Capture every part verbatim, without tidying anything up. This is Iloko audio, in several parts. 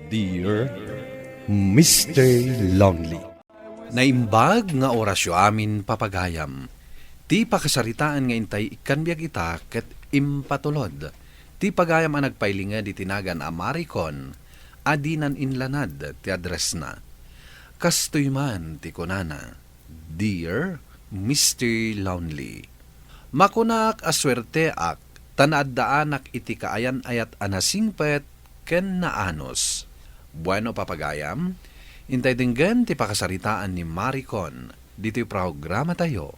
Dear Mister Lonely. Naimbag nga orasyo amin, papagayam. Ti pakasaritaan nga intay ikkan biag ita ket impatulod ti pagayam a nagpailinged iti nagan a Maricon a dinan inlanad ti addressna. Kastoy man ti kunana, "Dear Mister Lonely, makunak a suerteak ta naaddaanak iti kaayan-ayat a nasingpet ken naanus." Bueno, papagayam, intay denggen ti pakasaritaan ni Maricon ditoy programatayo,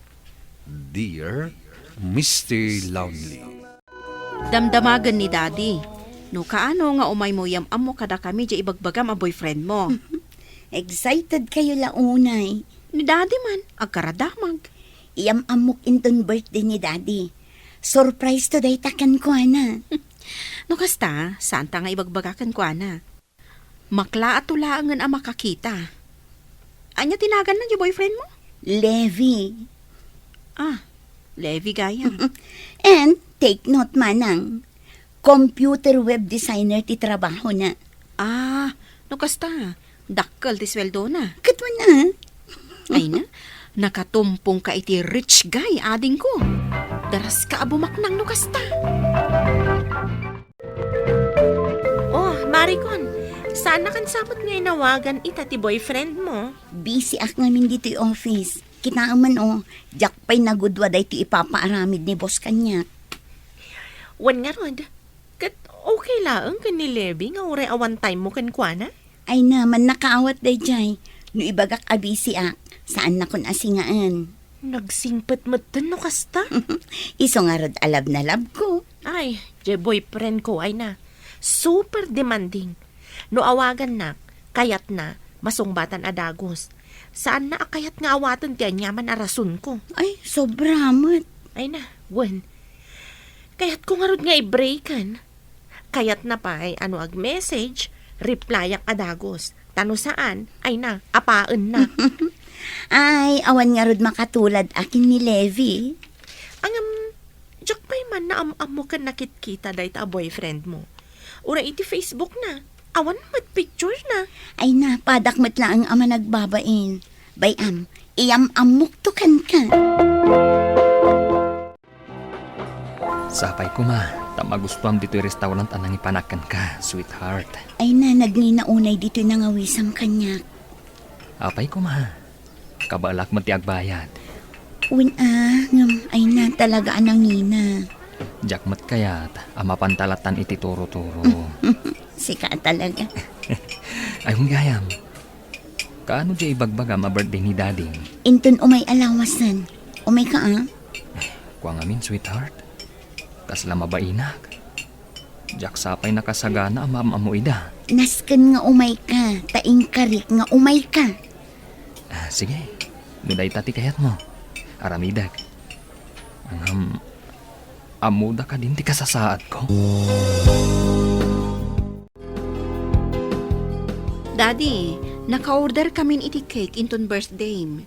Dear Mister Lonely. Damdamagen ni Daddy. No kaano nga umaymo, iyam-ammo kadakami diay ibagbagam a boyfriend mo. Excited kayo la unay. Ni Daddy man, agkaradamag. Iyam-ammok inton birthday ni Daddy. Surprise to dayta kenkuana. No kasta, saanta nga ibagbaga kenkuana. Maklaato laengen a makakita. Ania ti naganna diay boyfriend mo? Levi. Ah, Levi gayam. And take note, Manang, computer web designer ti trabahona. Ah, no kasta, dakkel ti sueldona. Ket wen a. Ay na, nakatumpong ka iti rich guy, adingko. Daras ka a bumaknang no kasta. Oh, Maricon, saan nakan saput nga inawagan ita ti boyfriend mo? Busy ak ngamin ditoy office. Kitaem man, oh, diak pay nagudua daytoy ipapaaramid ni boss kaniak. Wen ngarud, ket okay laeng ken ni Levi nga uray awan time mo kenkuana? Ay na, mannakaawat daydiay. No ibagak a busy ak, saannakon a singaen. Nagsingpet metten no kasta? Isu ngarud a love na love ko. Ay, diay boyfriend ko, ay na. Super demanding. No awagannak, kayatna, masungbatan a dagus. Saanna a kayat nga awaten ti aniaman a rasonko. Ay, sobra met. Ay na, wen. Kayatko ngarud nga i-breaken. Kayatna pay a no ag-message, replyak a dagus. Ta no saan, ay na, apaenna. Ay, awan ngarud makatulad a ken ni Levi. Ngem, diak pay man naam-ammo ken nakitkita dayta a boyfriend mo. Uray iti Facebook na, awan met picture na. Ay na, padak met laeng a managbabain. Bay-am, iyam-ammokto kenka. Sapay koma, ta magustuam ditoy restaurant a nangipanak kenka, sweetheart. Ay na, nagngina unay ditoy nangawisam kaniak. Apay koma, kabaelak met ti agbayad. Wen a, ngem ay na talaga a nangina. Diak met kayat a mapantalatan iti turo-turo. Sika talaga. Ay, wen gayam. Kaano diay ibagbagam a birthday ni Daddy? Inton umay a lawasen. Umayka a? Kua ngamin, sweetheart. Kasla mabainak. Diak sapay nakasagana a maam-ammo ida. Nasken nga umayka, ta inkarik nga umayka. Ah, sige. No dayta ti kayatmo, aramidek. Ngem, ammoda kadin ti kasasaadko? Daddy, naka-order kamin iti cake inton birthdayem.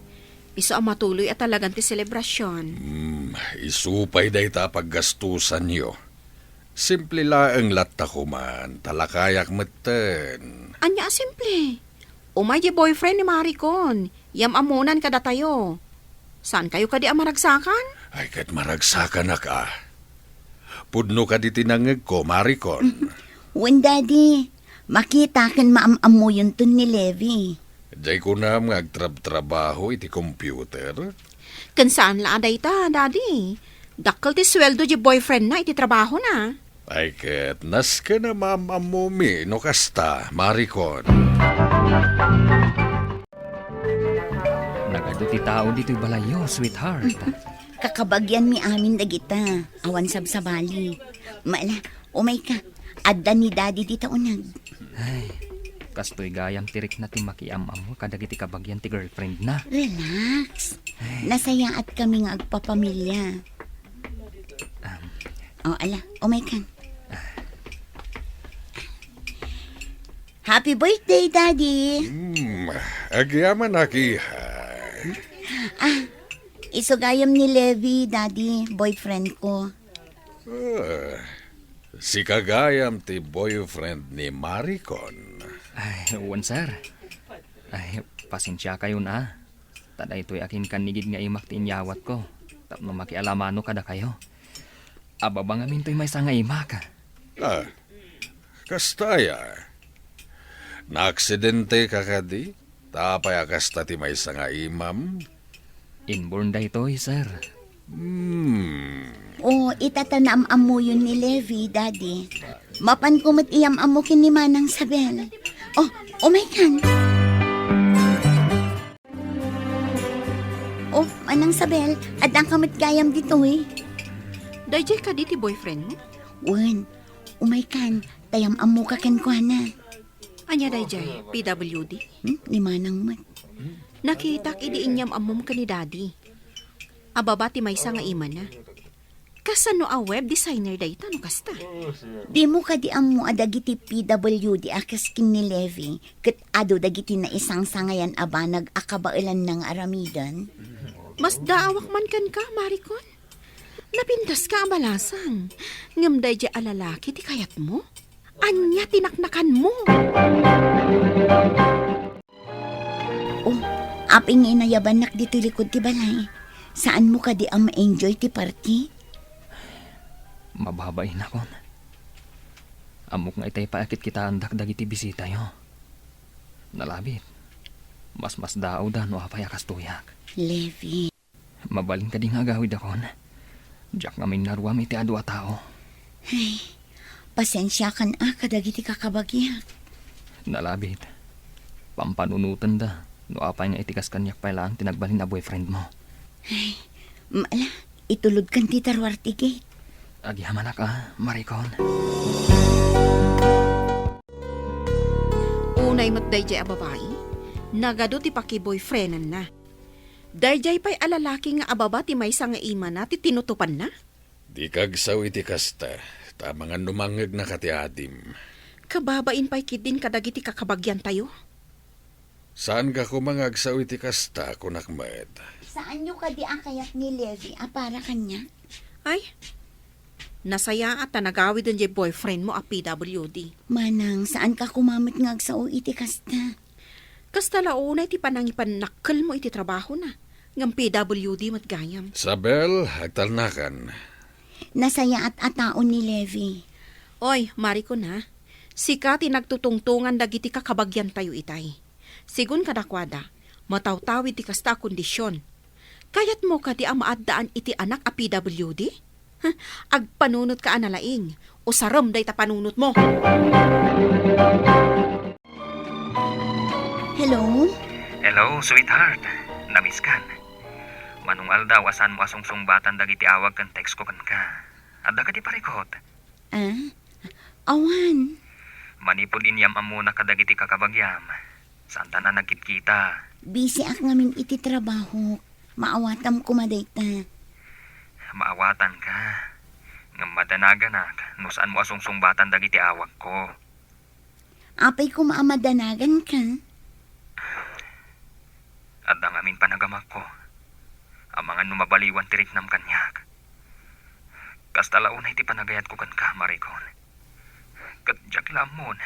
Isu a matuloy a talagan ti selebrasion. Hmm, isu pay dayta a paggastusanyo. Simple laeng latta koman, ta lakayak metten. Ania a simple? Umay di boyfriend ni Maricon, yam-ammonan kadatayo. Saankayo kadi a maragsakan? Ay, ket maragsakanak a. Pudno kadi ti nangngegko, Maricon. Wen, Daddy. Makita ken maam-ammoyonton ni Levi. Diay kunam nga agtrabtrabaho iti computer? Ken saan la a dayta, Daddy. Dakkel ti sueldo di boyfriendna iti trabahona. Ay ket, nasken a maam-ammomi no kasta, Maricon. Nagadu ti tao ditoy balayyo, sweetheart. Kakabagianmi amin dagita. Awan sabsabali. Mala, umayka. Adda ni Daddy dita uneg. Ay, kastoy gayam ti rikna ti makiam-ammo kadagiti kabagian ti girlfriendna. Relax. Ay. Nasayaat kami nga agpapamilya. Um. O, ala, umaykan. Happy birthday, Daddy! Hmm, agyamanak, iha. Ah, isu gayam ni Levi, Daddy, boyfriend ko. Ah, sika gayam ti boyfriend ni Maricon. Ay, wen, sir. Ay, pasensiakayon a. Ta daytoy a kinkannigid nga imak ti inyawatko tapno makialamano kadakayo. Ababa ngamin toy maysa nga imak. Ah, kasta aya? Naaksidenteka kadi? Ta apay a kasta ti maysa nga imam? Inborn daytoy, sir. Hmm. O, ita ta naam-ammoyon ni Levi, Daddy. Mapanko met iyam-ammo ken ni Manang Sabel. O, umaykan. O, Manang Sabel, addanka met gayam ditoy. Daydiay kadi ti boyfriend mo? Wen, umaykan, ta iyam-ammoka kenkuana. Ania daydiay, P W D? Hmm, ni Manang met. Nakitak idi inyam-ammom ken ni Daddy. Ababa ti maysa nga imana. Kasano a web designer dayta no kasta? Dimo kadi ammo a dagiti P W D a kas ken ni Levi ket adu dagiti naisangsangayan a banag a kabaelanna nga aramiden? Masdaawak man kenka, Maricon. Napintaska a balasang. Ngem daydiay a lalaki ti kayatmo? Ania ti naknakanmo? O, apay nga inayabannak ditoy likud ti balay? Saanmo kadi a ma-enjoy ti party? Mababainakon. Ammok nga itay pay a kitkitaendak dagiti bisitayo. Nalabit, masmasdaawda no apay a kastoyak. Levi. Mabalin kadi nga agawidakon? Diak ngamin naruam iti adu a tao. Ay, pasensiakan a kadagiti kakabagiak. Nalabit, pampanunotenda no apay nga iti kas kaniak pay laeng ti nagbalin a boyfriend mo. Ay, mala, itulodkan ti taruar ti gate. Agyamanak a, Maricon. Unay met daydiay a babai, nagadu ti pakiboyfriendanna. Daydiay pay a lalaki nga ababa ti maysa nga imana ti tinutopanna? Dika agsao iti kasta, ta amangan no mangngegnaka ti adim. Kababain pay ketdin kadagiti kakabagiantayo. Saanka koma nga agsao iti kasta, kunak met. Saanyo kadi a kayat ni Levi a para kaniak? Ay, nasayaat ta nagawiden diay boyfriend mo a P W D. Manang, saanka koma met nga agsao iti kasta? Kasta la unay ti panangipannakkelmo iti trabahona, ngem P W D met gayam. Sabel, agtalnakan. Nasayaat a tao ni Levi. Oy, Maricon, ha? Sika ti nagtutungtongan dagiti kakabagiantayo itay. Sigun kadakuada, matawtawid ti kasta a kondisyon. Kayatmo kadi a maaddaan iti anak a P W D? Huh, agpanunotka a nalaing. Usarem dayta panunotmo. Hello? Hello, sweetheart. Namiskan. Manung aldaw a saanmo a sungsungbatan dagiti awag ken textko kenka. Adda kadi parikut? Ah? Awan. Manipud inyam-ammona kadagiti kakabagiam, saantan a nagkitkita. Busy ak ngamin iti trabahok. Maawatam koma dayta. Maawatanka. Ngem madanaganak no saanmo a sungsungbatan dagiti awagko. Apay koma a madanaganka? Adda ngamin panagamakko. Amangan no mabaliwan ti riknam kaniak. Kasta la unay ti panagayatko kenka, Maricon. Ket diak la ammon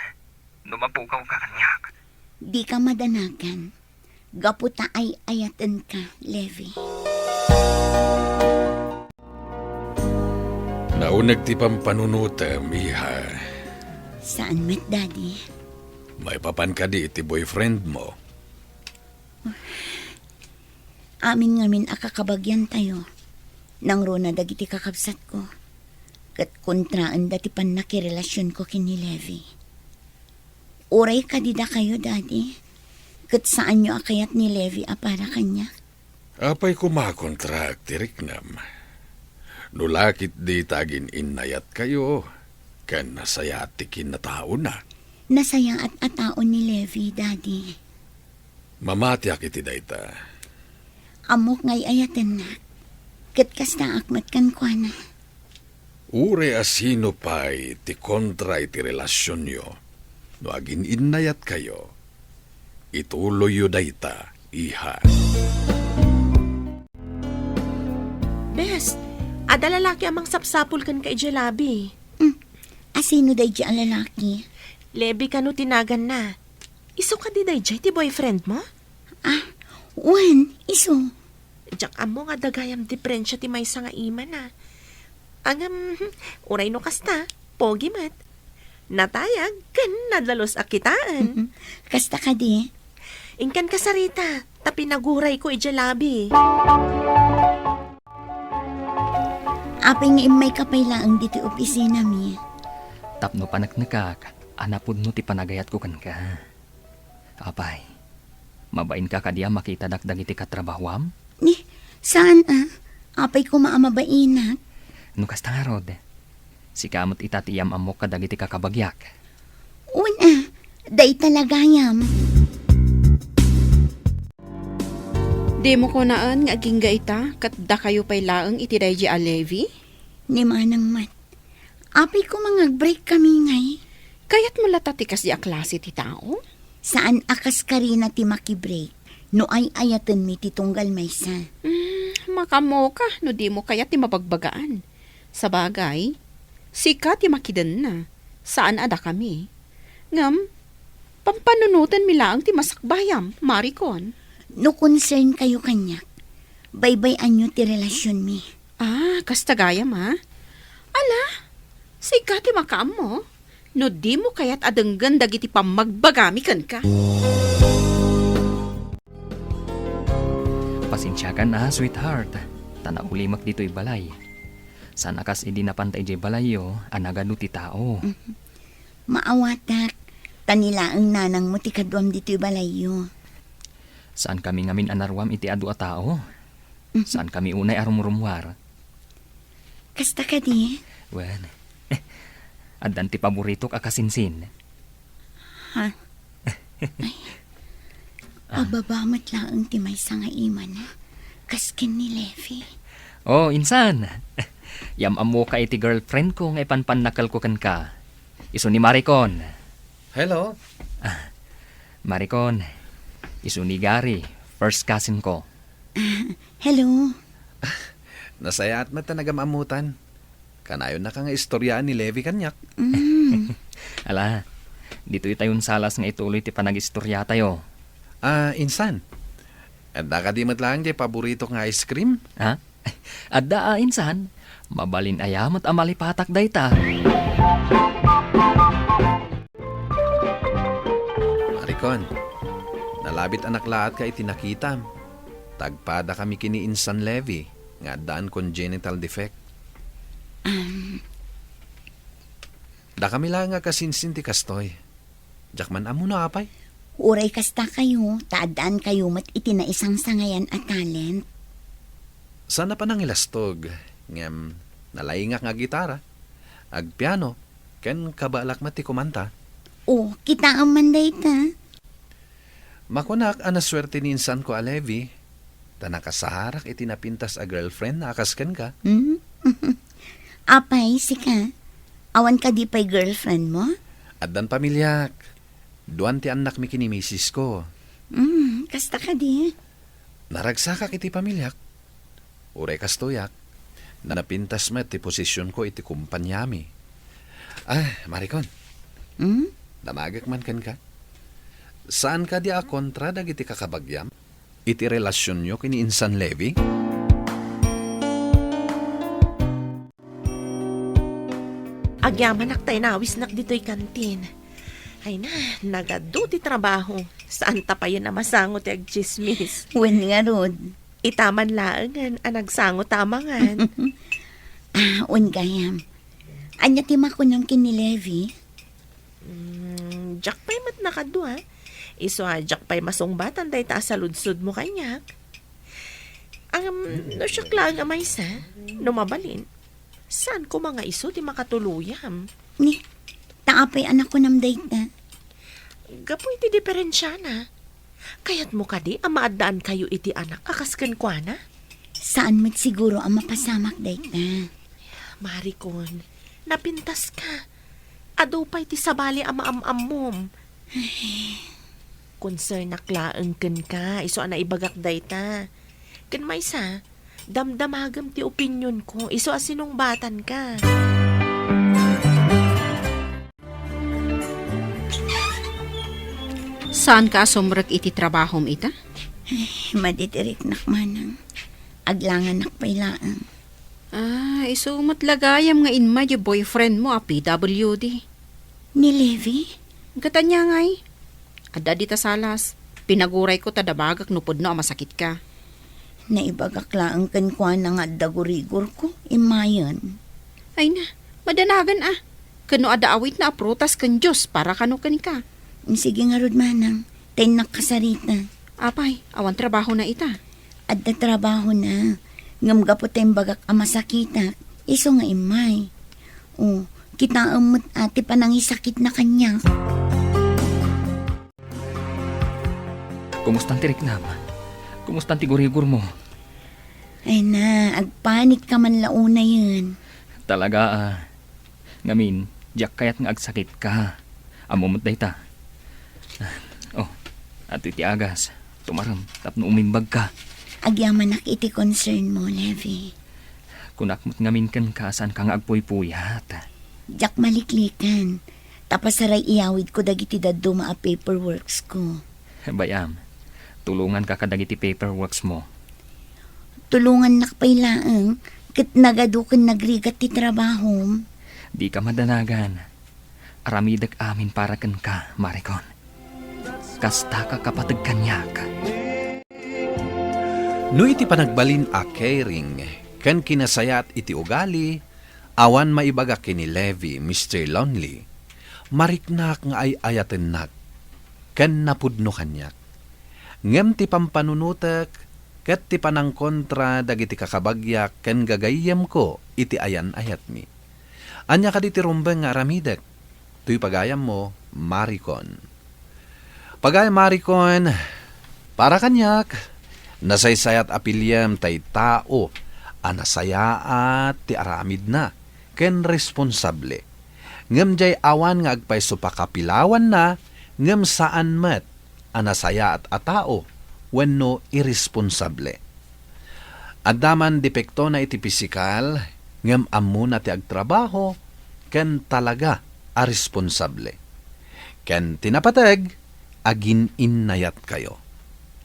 no mapukawka kaniak. Dika madanagan. Gapu ta ay-ayatenka, Levi. Nauneg ti pampanunotem, iha. Saan met, Daddy? Maipapan kadi iti boyfriend mo? Amin ngamin a kakabagiantayo, nangruna dagiti kakabsatko, ket kontraenda ti pannakirelasionko ken ni Levi. Uray kadi dakayo, Daddy, ket saanyo a kayat ni Levi a para kaniak? Apay koma a kontraak ti riknam? No la ketdi ta agin-innayatkayo, ken nasayaat ti kinataona. Nasayaat a tao ni Levi, Daddy. Mamatiak iti dayta. Ammok nga ay-ayatennak, ket kastaak met kenkuana. Uray a sino pay ti kontra iti relasionyo, no agin-innayatkayo, ituloyyo dayta, iha. Bes, adda lalaki a mangsapsapul kenka idiay labi. Hmm. Asino daydiay a lalaki? Levi kano ti naganna. Isu kadi dayjay ti boyfriend mo? Ah, wen, isu. Diak ammo nga adda gayam diferensia ti maysa nga imana. Ngem, uray no kasta, pogi met. Natayag ken nadalus a kitaen. Kasta kadi? Inkan kasarita, ta pinagurayko idiay lobby. Apay nga immayka pay laeng ditoy opisinami? Tapno paneknekak a napudno ti panagayatko kenka. Apay, mabainka kadi a makitadak dagiti katrabahoam? Ni, saan a? Apay koma a mabainak? No kasta ngarud, sika met ita ti iyam-ammok kadagiti kakabagiak. Wen a, dayta la gayam. Dimo kunaen nga agingga ita ket dakayo pay laeng iti daydi a Levi? Ni manang met. Apay koma nga ag-break kami ngay? Kayatmo latta ti kasdi a klase ti tao? Saan a kas karina ti makibreak no ay-ayatenmi ti tunggal maysa. Mm, makaammoka no dimo kayat ti mabagbagaan. Sabagay, sika ti makidenna, saan a dakami. Ngem, pampanunotenmi laeng ti masakbayam, Maricon. No concern kayo kaniak, baybay-anyo ti relasionmi. Ah, kasta gayam, a? Ala, sika ti makaammo no dimo kayat a denggen dagiti pammagbagami kenka. Pasensiakan a, sweetheart, ta naulimek ditoy balay. Saan a kas idi napanta idiay balayyo a nagadu ti tao. Mhm. Maawatak, ta ni laeng nanangmo ti kaduam ditoy balayyo. Saankami ngamin a naruam iti adu a tao. Mhm. Saankami unay a rumrummuar. Kasta kadi? Wen, addan ti paboritok a kasinsin. Ha? Ay, pababa met laeng ti maysa nga imana, kas ken ni Levi. Oh, insan. Iyam-ammoka iti girlfriend ko nga ipanpannakelko kenka. Isu ni Maricon. Hello. Ah, Maricon, isu ni Gary, first cousin ko. Ah, hello. Nasayaat met ta nagam-ammotan. Kanayonnaka nga istoriaan ni Levi kaniak. Mm. Ala, ditoy tayon salas nga ituloy ti panagistoriatayo. Ah, insan. Adda kadi met laeng diay paboritok nga ice cream? Ha? Adda a, insan. Mabalin aya met a malipatak dayta. Maricon, nalabit a naklaatka iti nakitam. Tagpadakami ken ni Insan Levi nga addaan congenital defect. Um. Dakami laeng a kasinsin ti kastoy. Diak man ammo no apay. Uray kasta kayo, ta addaan kayo met iti naisangsangayan a talent. Saan a panangilastog, ngem nalaingak nga aggitara, agpiano, ken kabaelak met ti kumanta. O, kitaem man dayta. Makunak a nasuerte ni insanko a Levi, ta nakasarak iti napintas a girlfriend a kas kenka. Hmm? Apay, sika? Awan kadi pay girlfriend mo? Addan pamiliak. Duan ti annakmi ken ni misisko. Hmm, kasta kadi? Naragsakak iti pamiliak. Uray kastoyak, napintas met ti posisionko iti kompaniami. Ah, Maricon. Hmm? Damagek man kenka. Saan kadi a kontra dagiti kakabagiam iti relasionyo ken ni Insan Levi? Agyamanak ta inawisnak ditoy kantin. Ay na, nagadu ti trabaho. Saan ta payen a masango ti agtsismis? Wen ngarud. Ita man laengen a nagsango ta amangan. Ah, wen gayam. Ania ti makunam ken ni Levi? Mm, diak pay met nakadua. Isu a diak pay masungbatan dayta a saludsodmo kaniak. Ngem, no siak laeng a maysa, no mabalin, saan koma nga isu ti makatuloyam? Ni, ta apay a nakunam dayta? Gapu iti diferensiana. Kayatmo kadi a maaddaankayo iti anak a kas kenkuana? Saan met siguro a mapasamak dayta. Maricon, napintaska. Adu pay ti sabali a maam-ammom. Ay. Konsernak laeng kenka, isu a naibagak dayta. Ken maysa, damdamagem ti opinionko, isu a sinungbatanka. Saanka a sumrek iti trabahom ita? Ay, madi ti riknak, manang. Aglanganak pay laeng. Ah, isu met la gayam nga immay ti boyfriend mo a P W D. Ni Levi? Ket ania ngay? Adda dita salas. Pinagurayko ta dabagak no pudno a masakitka. Naibagak laeng kenkuana nga adda gurigorko, immayen. Ay na, madanagan a. Ket no adda awitna a prutas ken juice para kano kenka. Sige ngarud, manang, ta innak kasarita. Apay, awan trabahona ita? Adda trabahona. Ngem gapu ta imbagak a masakitak, isu nga immay. O, kitaem met a ti panangisakitna kaniak. Kumustan ti riknam? Kumustan ti gurigormo? Ay na, agpanikka man la unayen. Talaga, ah. Ngamin, diak kayat nga agsakitka. Ammom met dayta. Oh, adtoy ti agas. Tumarem tapno umimbagka. Agyamanak iti concern mo, Levi. Kunak met ngamin kenka, saanka nga agpuypuyat. Diak maliklikan. Ta pasaray iyawidko dagiti dadduma a paperworks ko. Bay-am, tulonganka kadagiti paperworks mo. Tulongannak pay laeng, ket nagadu ken nagrigat ti trabahom. Dika madanagan. Aramidek amin para kenka, Maricon. Kastaka kapateg kaniak. No iti panagbalin a caring ken kinasayaat iti ugali, awan maibaga ken ni Levi, Mister Lonely, mariknak nga ay-ayatennak ken napudno kaniak. Ngem ti pampanunotek ket ti panangkontra dagiti kakabagiak ken gagayyemko iti ayan-ayatmi. Ania kadi ti rumbeng nga aramidek? Toy pagayammo, Maricon. Pagayam Maricon, para kaniak, nasaysayat a piliem tay tao a nasayaat ti aramidna ken responsable. Ngem diay awan nga agpayso pakapilawanna, ngem saan met a nasayaat a tao wenno iresponsable. Adda man depektona iti pisikal, ngem ammona ti agtrabaho ken talaga a responsable. Ken ti napateg, agin-innayatkayo.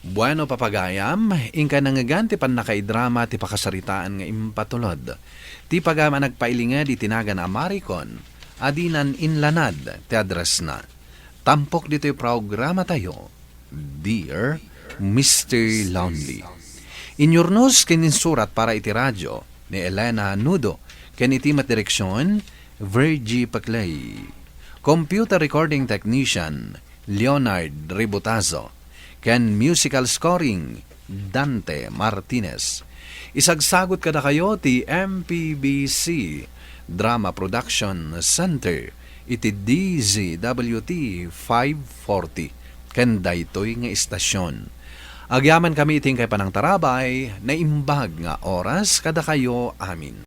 Bueno, papagayam, inkay nangngegan ti pannakaidrama ti pakasaritaan nga impatulod. Ti pagayam a nagpailinged iti nagan a Maricon, a dinan inlanad ti addressna. Tampok ditoy programatayo, Dear Mister Lonely. Inyurnos ken insurat para iti radio ni Elena Nudo, ken iti met direksion, Virgie Paclay. Computer recording technician, Leonard Ributazo, ken musical scoring, Dante Martinez. Isagsagut kadakayo ti M P B C Drama Production Center iti D Z W T five forty ken daytoy nga istasion. Agyamankami iti inkay panangtarabay, naimbag nga oras kadakayo amin.